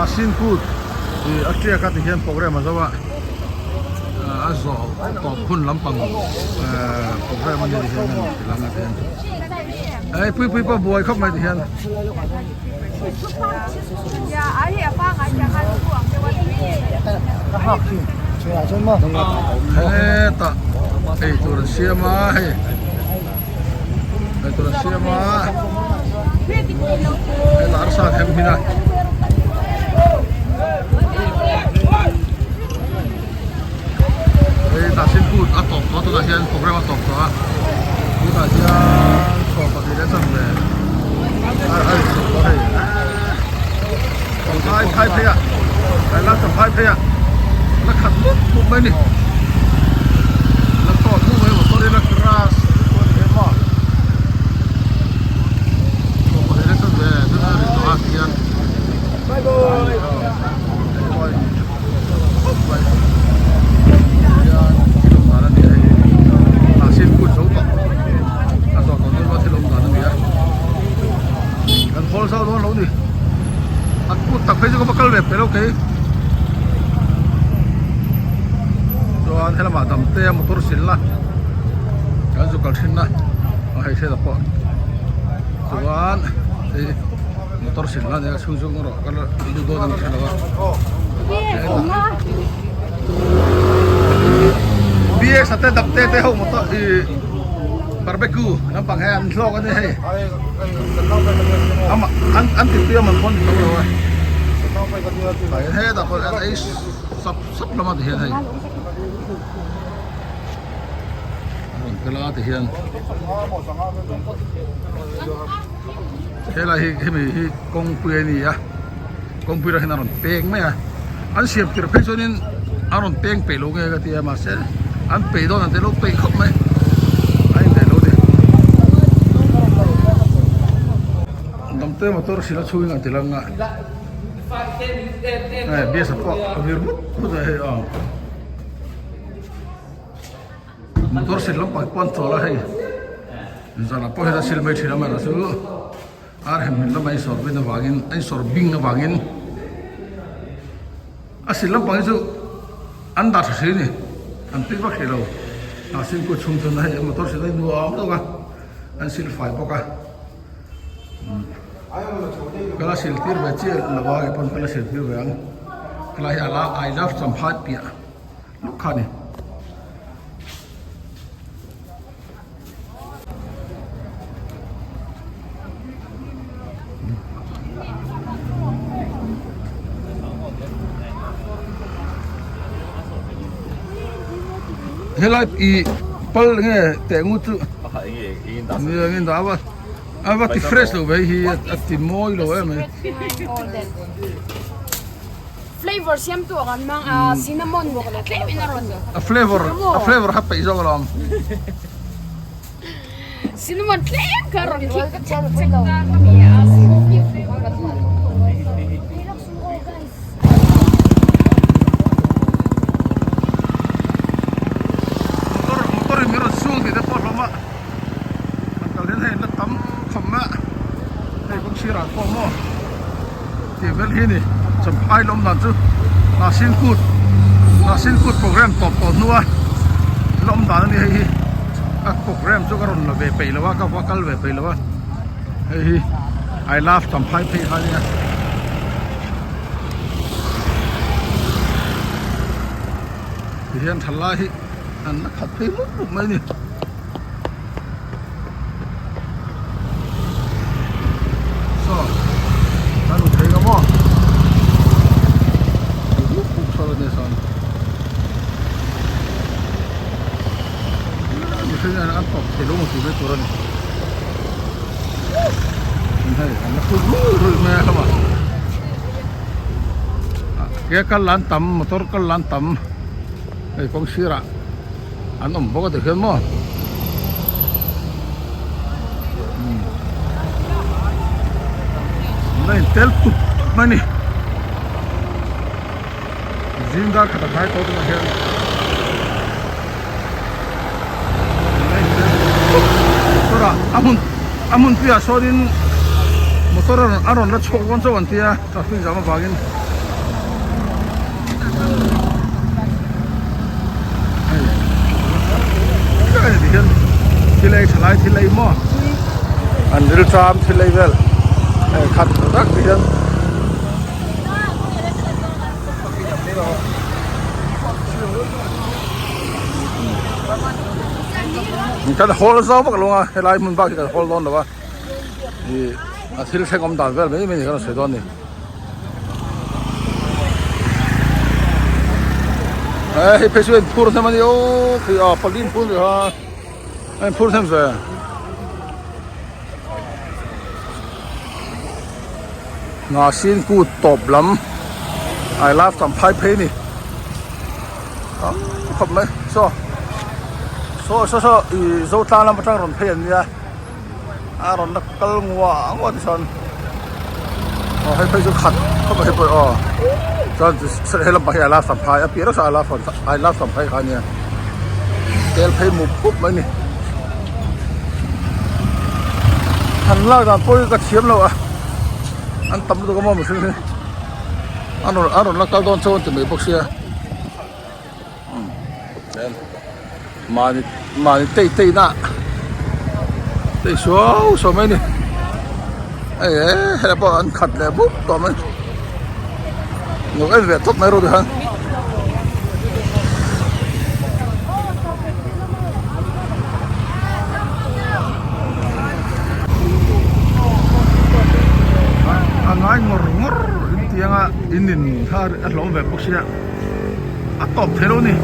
Hnahsin kut ih a tiak a ti hian program a zo a a zawh tawp hun lampang ehh program a ni ti hian a ti lang a ti hian hei pui pui pawh buai khawp mai ti hian. Hetah eitur an siam a hei eitur an siam a hetah arsa an hem hmin a. Hei Hnahsin kut a tawp tawh a tunah hian program a tawp tawh a tunah hian 12 leh chanve a a ri chho tawh hei phai phai phei a a la ta phai phei a la khat mup mup mai ni la tawt mup mai motor in a grass 12 leh chanve tunah a ri tawh a tihian Kan hawl zau dawn lo ni a kut tak phei chu ka va kal ve pe lo kei chuan helamah damte a motor sil na kan zu kal thin na a hei hriat ah pawh chuan hei motor sil na ania chhung chhung erawh ka la lut dawn ang hre lo a bs a te damte te ho motor ih barbecue lampang hi an hlawk a ni hei ama an an ti tui a man pawn tho lo a hetah pawh an ei sap sap hlawm a ti hian hei a rawn tel a ti hian helai hi hemi hi kawngpui a ni a kawngpui ah hian a rawn peng mai a an siam tirh phei chuanin a rawn peng peih lo nge ka ti a mahse an peih dawn ang te lo peih khawp mai a indaih lo ni damte motor hril a chhungin an ti lang a hei biasa pawh a vir vut vut a hei aw. Motor sil lampang pawh an chawl a hei zanah pawh hian a sil mai thin a amaherawhchu ar hem hmin lama a insawr bin avangin a insawr bing avangin a sil lampang hi chu an dah tha hri a ni an tui vak hrih lo a sil kut chhung chuan hei motor sil a nuam deuh a an sil fai bawk a ka la sil tir ve chiah lo a keipawn ka la sil tir ve ang helai hi I love Champhai piah. Luk kha ni. Helai i pal nge teh ngut chu nia ngin dah a a va ti fresh lo ve hi a ti mawi lo em mai. Flavor siam tu ang an hmang a cinnamon tlem in a rawn A flavor a flavor kha peih zawk alawm. Cinnamon tlem kha a rawn khik chek chek ta ka mi a smoky flavor Motor motor in min rawn sung tih te pawh hlawm a an kal hian hei la tam khawp mai a hei kawng sirah pawh maw. Tih vel hi a ni Champhai lawm dan chu Hnahsin kut Hnahsin kut program tawp tawh hnua lawm dan a ni hei hi a program chu ka rawn la ve peih lo a ka va kal ve peih lo a hei hi I love Champhai phei kha a nia. Tihian thalai hi an la khat phei mup mup mai a ni. Saw kan u thei nga maw buk buk saw la nia sawn mihring hian an tawp thei lo maw tih mai tur a ni hei an la phut ruih ruih mai a hlawm a ke kal la an tam motor kal la an tam hei kawng sirah. An awm bawk a ti hian maw an in tel tup tup mai a ni zing dar khat a hnai tawh tunah hian an in tel tup motor ah a hmun a hmun puiah sawnin motor a rawn la chhuak dawn chauh an tia traffic jam avangin. Thil ei tha lai thil ei maw an rilṭam thil ei vel hei khat tak te hian. Kan hawl zau vak lo a helai hmun bak hi kan hawl dawn lo a ih a thil thleng awm dan vel mai mai kan sawi dawn a ni hei phei chu a inphur hnem a ni aw khi a pali inphur ni kha a inphur hnem ve. Hnahsin kut tawp lam I love Champhai phei a ni tam khawp mai saw saw saw saw ih Zotlang lam atang rawn phei an nia a rawn la kal nguah nguah ti chuan aw hei phei chu khat khawp mai hei pawh aw chuan he lampang hi I love Champhai a piah deuh saw I love I love Champhai kha a nia tel phei mup mup mai a ni. Han lak dan pawh hi ka thiam lo a an tam lutuk a maw mihring hi an rawn an rawn la kal dawn chauh an ti mai bawk sia umm mahni mahni tei tei na tei suau suau mai a ni hei e helai pawh an khat leh buk tawh mai lo en ve tawp mai rawh ti khan. A ngai ngawr ngawr in tiang a in in kha a hlawm ve bawk sia a tawp thei lo a ni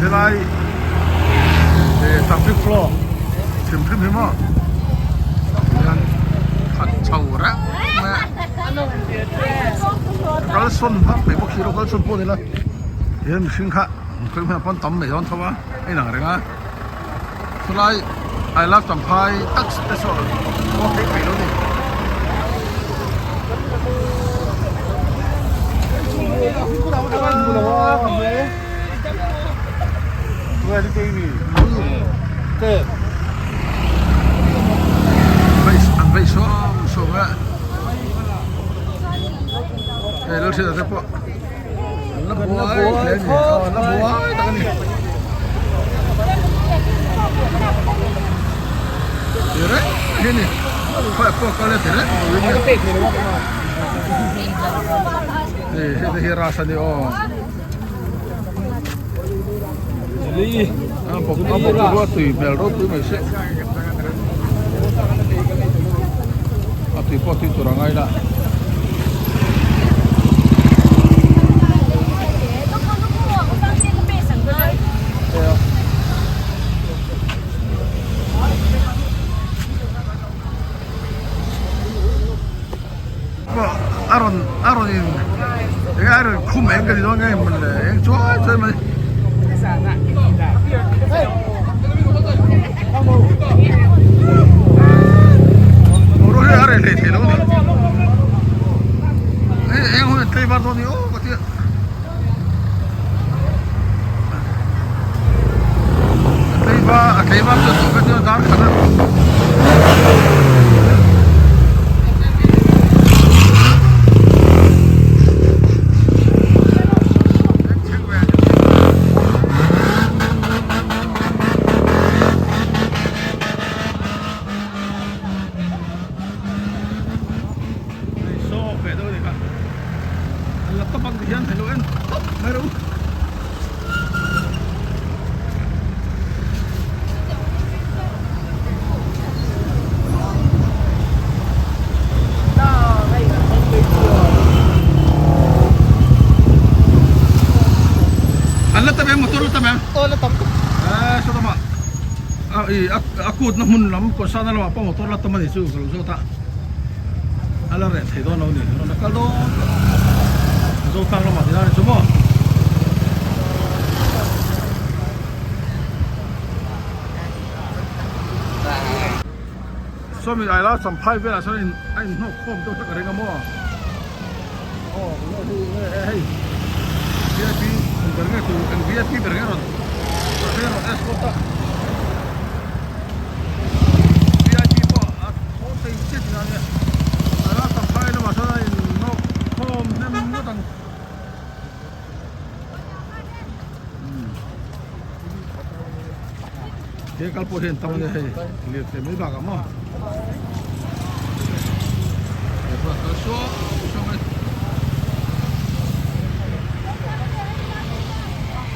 helai traffic flow hrim hrim hi maw hian khat chho reng mai a kalsawn hma mai bawk si lo kalsawn pawh ni la he mihring kha khawi hmunah pawn tam mai dawn tho a a inang reng a chulai I love Champhai taxi te saw a phei phei lo a ni. An vei suau suau mai a hei lalhriata te pawh an la buai hle a ni aw an la buai tak a ni ti reng hi a ni khawiah pawh kal ila ti reng hei hei te hi ras a ni aw. A bawk a bawk chu a tui hmel ropui mai se a tui pawh tui tur a ngai la. A rawn a rawn in eng a rawn khum eng ka ti dawn nge mawn le eng chuai chuai mai. Boruak hi a reh hlei thei lo a ni. Hei eng hun a tlei var dawn ni aw ka ti a. A tlei var a tlei var chu tawh vek a dar khat a. Saw feh deuh a ni kha an la tawp ang ti hian hei lo en tawp mai rawh u. An la tam em motor la tam em? Aw la tam. Eh sawtama a i a kut na hmun lam kawsana lamah pawh motor la tam a ni chu ka lo zawt a. A la reh thei dawn lo a ni rawn la kal dawn tawh Zotlang lamah ti dawn a ni chu maw. Sawmi ai la Champhai velah sawn in a inhnawk khawm deuh hlek a ring a maw aw hei vip ber nge tur eng vip ber nge rawn rawn escort a. Vip pawh a thaw thei chiah tih a nia a la Champhai lamah sawn a inhnawk khawm hnem ngawt ang. Ke kal pawh hi an tam a nia hei lirthei mai bakah maw he pawh a kal suau suau mai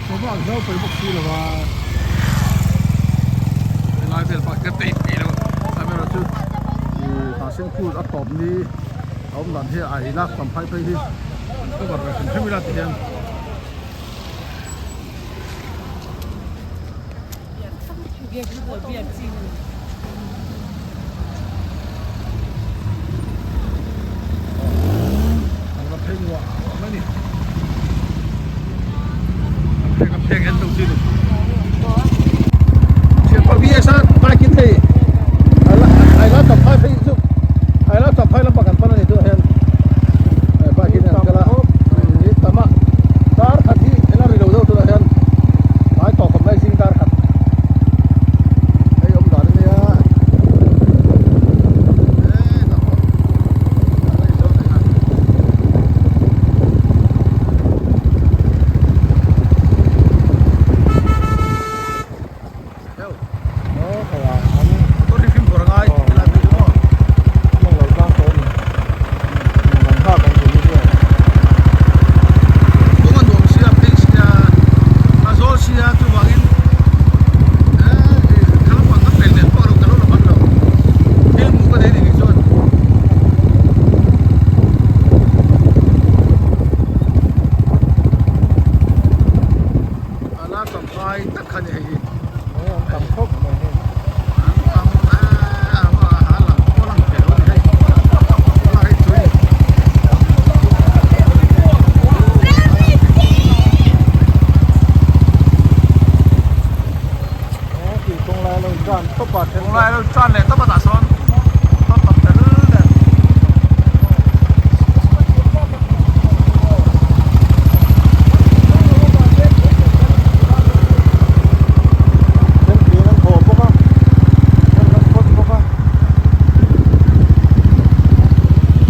sawma an hlau paih bawk si lo va helai vel pawh ka peih peih lo amaherawhchu ih hnahsin kut a tawp ni a awm dan hi a ila tam phai phei hi an cover ve hrim hrim ila ti hian. Dar khat hi eng a ri lo deuh tunah hian hnai tawh khawp mai zing dar khat hei awm dan ania Lai tak kha ni hei hi. An tam khawp mai hei. An tam em a a lang pawh lang thei lo a ni hei. Tunah hei tui. Kawng lai lo tan tawp a. Kawng lai lo tan leh tawp a tah sawn. Tawp tawp tel nen.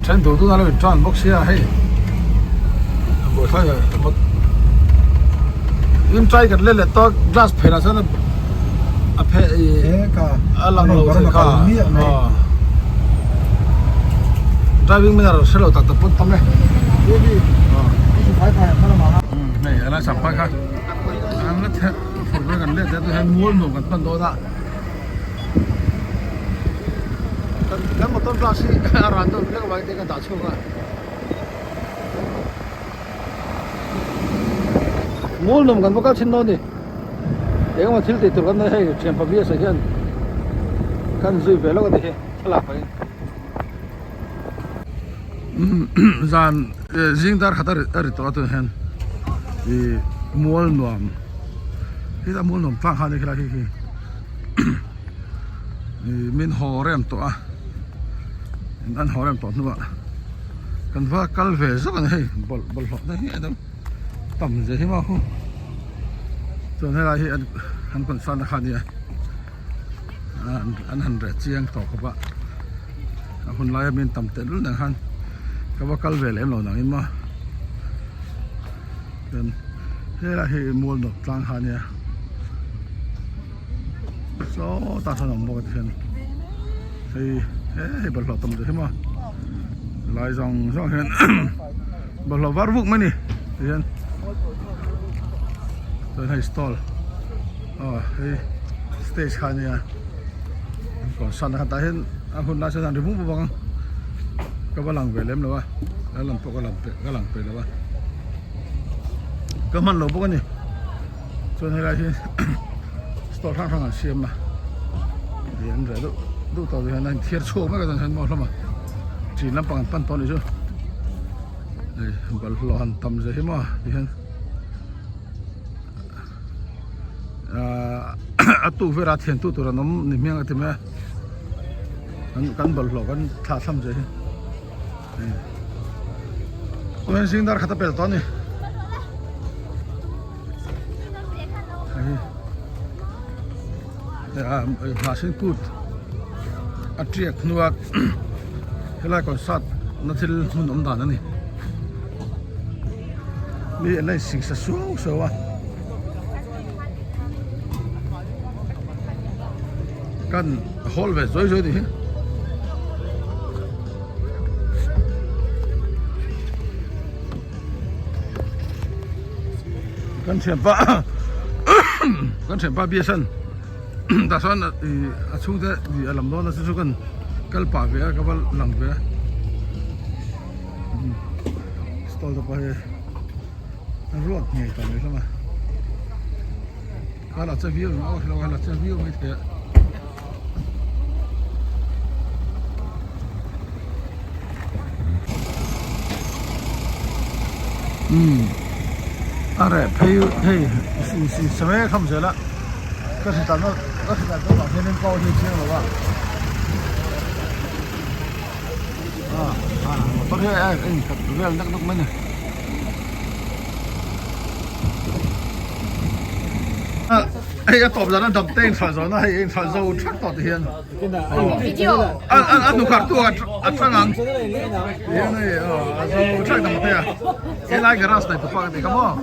Then duh duh a lo in tan bawk sia hei in try kan let leh tawk glass phenah chuan a phe a lang lo thei kha driving manner hre lo tak tak pawn tam e hei a lai chak phai kha an la the phur vel kan let te hian mual nuam kan pan dawn a kan motor glass hi a ran dawn hlek avangin te kan dah chhuak a mual nuam kan va kal thin dawn a ni. Engemaw thil tih tur kan nei hei thian pavia sawi hian kan zui ve lawk a ni hi thlalak pahin zan zing dar khat a ri tawh a tunah hian ih mual nuam hetah mual nuam tlang kha a ni khilai khi khi ih min haw rem tawh a an haw rem tawh hnuah kan va kal ve zawk a ni hei bawlhhlawh te hi a deuh. Tam zia hi maw chuan helai hi an concern na kha ania an han reh chiang tawh khawp a a hun laia min tam teh lul nen khan ka va kal ve lem lo nang in maw chuan helai hi mual nawk tlang kha ania sawtah sawn a awm bawk a tikhian hei hei bawlhhlawh tam zia hi maw lai zawng zawng hian. Bawlhhlawh var vuk mai a ni tihian chuan hei stall aw hei stage kha ania an concert na kha tah hian a hun lai chuan an ri vung vung ang ka va lang ve lem lo a ka lang pawh ka lang peih ka lang peih lo a ka hman lo bawk a ni chuan helai hi stall hrang hrang an siam a ih an reh deuh deuh tawh hian a inthiar chhuak mek a chuan hian maw hlawm a chin lampang an pan tawh a nih chu. Hei bawlhhlawh han tam zia hi maw ti hian ahh a tuk velah thian tu tur an awm ni hmiang a ti mai a kan kan bawlhhlawh kan thlah thlam zia hi hei chuan zing dar khat a pel tawh a ni hei hnahsin kut a tiak hnua helai concert na thil hmun awm dan a ni mi an la insingsa suau suau a. Kan hawl ve zawi zawi ni hi. Kan thianpa kan thianpa biasan tah chuan ih a chhungte ih a lam dawn a chu chu kan kal pah ve a ka va lang ve a stall te pawh hi a ruak ngei tawh mai hlawm a. Kha la che viau in aw hlauh a la che viau mai thei a. Umm a reh phei hei same kham zel a ka hre tan ka hre tan deuh vang hian in pawh hi a chiang lo a ah ah motor hi a inkhat vel nak nak mai a ni. Hei a tawp zan a dam te inhralh zawh na hei inhralh zo thak tawh ti hian a a hnukhar tu a tang ang ti hian hei a zo thak dam te a helai garage nei tu pa ka ti kha maw.